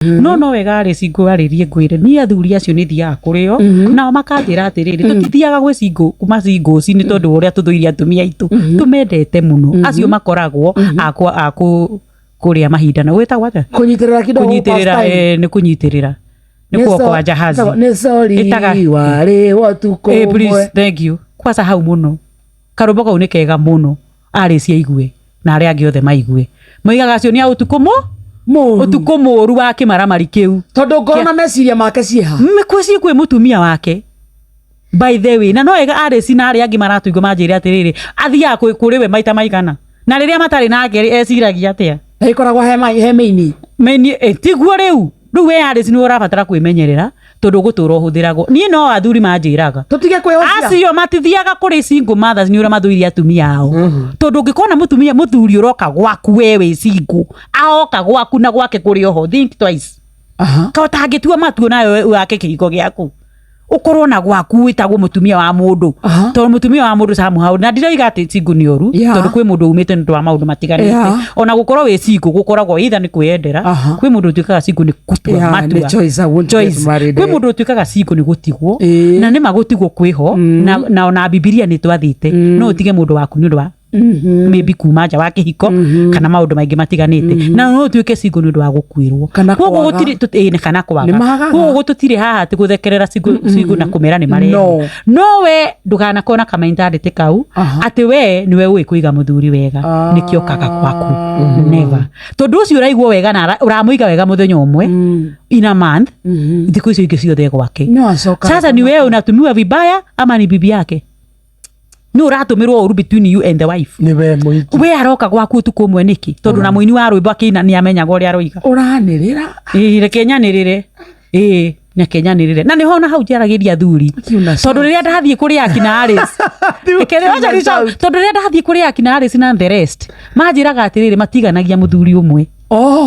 No wega rĩ, cingwarĩrie ngwĩre niĩ athuri acio nĩ thiaga kũrĩ o nao makanjĩra atĩrĩrĩ, tũtithiaga gwĩ single kuma singles nĩ tondũ wa ũrĩa tũthũire atumia aitũ, tũmendete mũno acio makoragwo akũ kũrĩa mahinda na gwĩtagwo atĩa? Kũnyitĩrĩra kidogo. Kũnyitĩrĩra. Pastime. Nĩ kũnyitĩrĩra, nĩ kuokoa jahazi. Nĩ sorry. Warĩ wotukũ. Please, thank you. Kwanza hau mũno karũmbo kau nĩ kega mũno, arĩ ciaigue na arĩa angĩ othe maigue, moigaga acio nĩ a ũtukũ mũ Mũru. Ũtukũ mũru wa kĩmaramari kĩu. Tondũ ngoro na meciria make ciĩha. Mĩkwĩci kwĩ mũtumia wake, by the way, na no wega arĩci na arĩa angĩ maratũigua manjĩre atĩrĩrĩ, athiaga kũrĩ we maita maigana, na rĩrĩa matarĩ nake rĩ, eciragia atĩa? Ĩkoragwo he mĩini. Meni tiguo rĩu we arĩci nĩwe ũrabatara kwĩmenyerera tondũ ũgũtũra ũhũthĩragwo. Niĩ no athuri manjĩraga. Tũtige kwĩhocia. Acio matithiaga kũrĩ single mothers nĩ ũrĩa mathũire atumia ao, tondũ ũngĩkona mũtumia mũthuri ũroka gwaku we wĩ single, aoka gwaku na gwake kũrĩ oho, think twice. Ka ũtangĩtua matua nawe wake kĩhiko gĩaku, ũkorwo na gwaku wĩtagwo mũtumia wa mũndũ. Tondũ mũtumia wa mũndũ somehow, na ndiroiga atĩ single nĩ ũru, tondũ kwĩ mũndũ umĩte nĩ ũndũ wa maũndũ matiganĩte. Ona gũkorwo wĩ single gũkoragwo either nĩ kwĩyendera. Kwĩ mũndũ ũtuĩkaga single nĩ gũtua matua. Nĩ choice, I want to get Choice. married. Kwĩ mũndũ ũtuĩkaga single nĩ gũtigwo. Na nĩ ma gũtigwo kwĩho na ona Bibilia nĩ twathĩte no ũtige mũndũ waku nĩ ũndũ wa maybe kuma nja wa kĩhiko kana maũndũ maingĩ matiganĩte, na no ũtuĩke single nĩ ũndũ wa gũkuĩrwo. Kana Koguo kwaga. gũtirĩ kana kwaga. Nĩ magaga. Koguo tũtirĩ haha atĩ gũthekerera single na kũmera nĩ marehia. No. No we ndũganakorwo na kamentality kau atĩ we nĩwe ũĩ kũiga mũthuri wega nĩkĩo kaga gwaku. Never, tondũ ũcio ũraigwo wega na ũramũiga wega mũthenya ũmwe in a month, thikũ icio ingĩ ciothe gwake. No acoka. Sasa ni wewe unatumiwa vibaya ama ni bibi yake? Nĩ ũratũmĩrwo ũru between you and the wife. Nĩ we mũhiki. We aroka gwaku ũtukũ ũmwe nĩkĩ? Tondũ na mũini wa rwĩmbo akĩina nĩ amenyaga ũrĩa aroiga. Ũranĩrĩra. Ĩĩ, reke nyanĩrĩre, ĩĩ, reke nyanĩrĩre, na nĩho ona hau njaragĩria athuri. Akiuna. Tondũ rĩrĩa ndathiĩ kũrĩ akina Alice. Ũkiuna shout. Tondũ rĩrĩa ndathiĩ kũrĩ akina Alice na the rest, manjĩraga atĩrĩrĩ, matiganagia mũthuri ũmwe.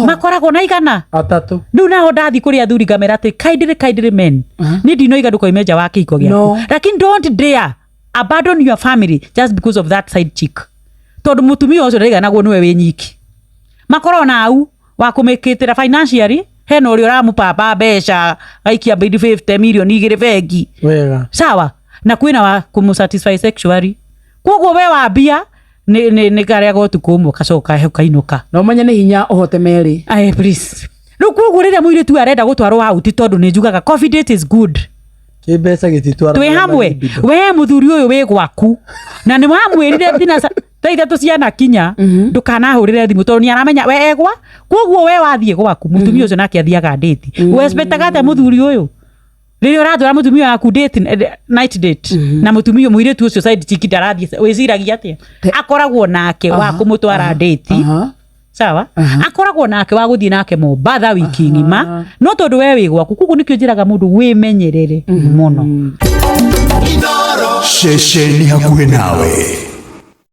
Makoragwo na igana. Atatũ. Rĩu naho ndathiĩ kũrĩ athuri ngamera atĩ kindly, kindly men, niĩ ndinoiga ndũkoime nja wa kĩhiko gĩaku. No. Lakini don't dare abandon your family just because of that side chick, tondũ mũtumia ũcio ndaiganagwo nĩwe wĩ nyiki. Makorwo na au wa kũmĩkĩtĩra financially, hena ũrĩa ũramũpamba mbeca gaikia mbindi 50 milioni 2 bengi. Sawa, na kwĩna wa kũmũ sexually. Koguo we wambia nĩ karĩa ga ũtukũ ũmwe kacoka kainũka. Na ũmenye nĩ hinya ũhote merĩ. Aye, please. Rĩu koguo rĩrĩa mũirĩtu arenda gũtwarwo out, tondũ nĩ njugaga confidence is good. Kĩmbeca gĩtitwara. Twĩ hamwe, we mũthuri ũyũ wĩ gwaku na nĩ wamwĩrire thina 3:00 ciana kinya ndũkanahũrĩre thimũ tondũ nĩ aramenya we egwa. Koguo we wathiĩ gwaku, mũtumia ũcio nake athiaga date, wespectaga atĩa mũthuri ũyũ rĩrĩa ũratwara mũtumia waku date, night date, na mũtumia mũirĩtu ũcio side chick ndarathiĩ? Wĩciragia atĩa akoragwo nake wa kũmũtwara date? Sawa, akoragwo nake wa gũthiĩ nake Mombatha wiki ng'ima, no tondũ we wĩ gwaku. Koguo nĩkĩo njĩraga mũndũ wĩmenyerere mũno. Ceceni hakuhĩ nawe.